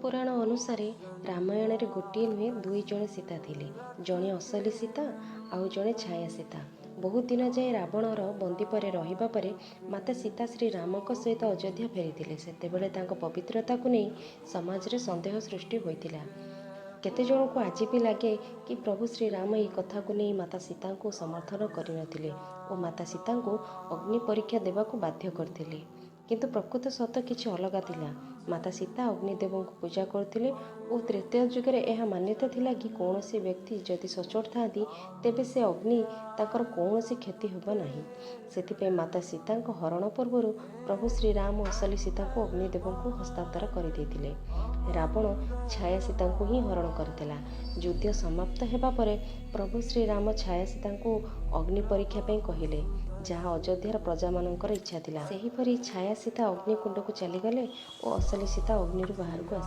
ପୁରାଣ ଅନୁସାରେ ରାମାୟଣରେ ଗୋଟିଏ ନୁହେଁ, ଦୁଇ ଜଣ ସୀତା ଥିଲେ। ଜଣେ ଅସଲି ସୀତା ଆଉ ଜଣେ ଛାୟା ସୀତା। ବହୁତ ଦିନ ଯାଏ ରାବଣର ବନ୍ଦୀ ପରେ ରହିବା ପରେ ମାତା ସୀତା ଶ୍ରୀରାମଙ୍କ ସହିତ ଅଯୋଧ୍ୟା ଫେରିଥିଲେ। ସେତେବେଳେ ତାଙ୍କ ପବିତ୍ରତାକୁ ନେଇ ସମାଜରେ ସନ୍ଦେହ ସୃଷ୍ଟି ହୋଇଥିଲା। କେତେଜଣଙ୍କୁ ଆଜି ବି ଲାଗେ କି ପ୍ରଭୁ ଶ୍ରୀରାମ ଏହି କଥାକୁ ନେଇ ମାତା ସୀତାଙ୍କୁ ସମର୍ଥନ କରିନଥିଲେ ଓ ମାତା ସୀତାଙ୍କୁ ଅଗ୍ନି ପରୀକ୍ଷା ଦେବାକୁ ବାଧ୍ୟ କରିଥିଲେ। କିନ୍ତୁ ପ୍ରକୃତ ସତ କିଛି ଅଲଗା ଥିଲା। ମାତା ସୀତା ଅଗ୍ନିଦେବଙ୍କୁ ପୂଜା କରୁଥିଲେ ଓ ତ୍ରେତୟା ଯୁଗରେ ଏହା ମାନ୍ୟତା ଥିଲା କି କୌଣସି ବ୍ୟକ୍ତି ଯଦି ସଚୋଟ ଥାଆନ୍ତି, ତେବେ ସେ ଅଗ୍ନି ତାଙ୍କର କୌଣସି କ୍ଷତି ହେବ ନାହିଁ। ସେଥିପାଇଁ ମାତା ସୀତାଙ୍କ ହରଣ ପୂର୍ବରୁ ପ୍ରଭୁ ଶ୍ରୀରାମ ଅସଲି ସୀତାଙ୍କୁ ଅଗ୍ନିଦେବଙ୍କୁ ହସ୍ତାନ୍ତର କରିଦେଇଥିଲେ। ରାବଣ ଛାୟା ସୀତାଙ୍କୁ ହିଁ ହରଣ କରିଥିଲା। ଯୁଦ୍ଧ ସମାପ୍ତ ହେବା ପରେ ପ୍ରଭୁ ଶ୍ରୀରାମ ଛାୟା ସୀତାଙ୍କୁ ଅଗ୍ନି ପରୀକ୍ଷା ପାଇଁ କହିଲେ, ଯାହା ଅଯୋଧ୍ୟାର ପ୍ରଜାମାନଙ୍କର ଇଚ୍ଛା ଥିଲା। ସେହିପରି ଛାୟା ସୀତା ଅଗ୍ନିକୁଣ୍ଡକୁ ଚାଲିଗଲେ ଓ ଅସଲି ସୀତା ଅଗ୍ନିରୁ ବାହାରକୁ ଆସିଲେ।